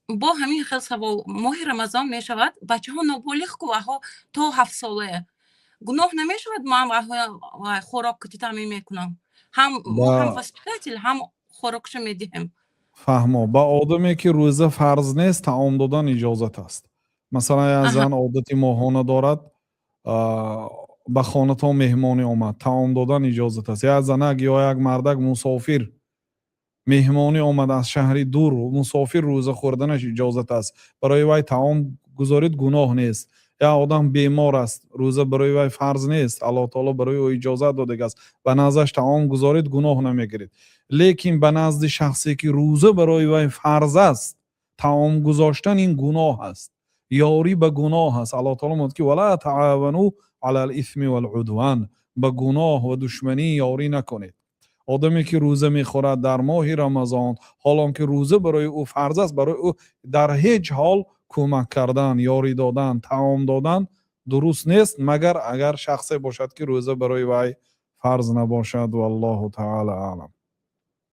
Бо ҳамин хел савол: моҳи Рамазон мешавад, бачаҳо ноболиғ ку, аҳо, то 7 солая гуноҳ намешавад? Ман хӯрок таъмин мекунам, ҳам мо, ҳам воспитатель, ҳам хӯрокша медиҳем. Фаҳмо. Ба одаме, ки рӯза фарз нест, таом додан иҷозат аст. Масалан, як зан одати моҳона дорад, ба хонатон меҳмонӣ омад, таом додан иҷозат аст. Як занак ё як мардак мусофир меҳмонӣ омад аз шаҳри дур, мусофир рӯза хӯрданаш иҷозат аст, барои вай таом гузорид, гуноҳ нест. Як одам бемор аст, рӯза барои вай фарз нест, Аллоҳ таоло барои ӯ иҷозат додагааст, ба наздаш таом гузорид, гуноҳ намегиред. Лекин ба назди шахсе, ки рӯза барои вай фарз аст, таом гузоштан ин гуноҳ аст, ёрӣ ба гуноҳ аст. Аллоҳ таоло мегӯяд, ки ولا تعاونوا على الإثم والعدوان, ба гуноҳ ва душманӣ ёрӣ накунед. Одаме, ки рӯза мехӯрад дар моҳи Рамазон, ҳолон ки рӯза барои ӯ фарз аст, барои ӯ дар ҳеҷ ҳол кӯмак кардан, ёрӣ додан, таом додан дуруст нест, магар агар шахсе бошад, ки рӯза барои вай фарз набошад. Валлоҳу таала аълам.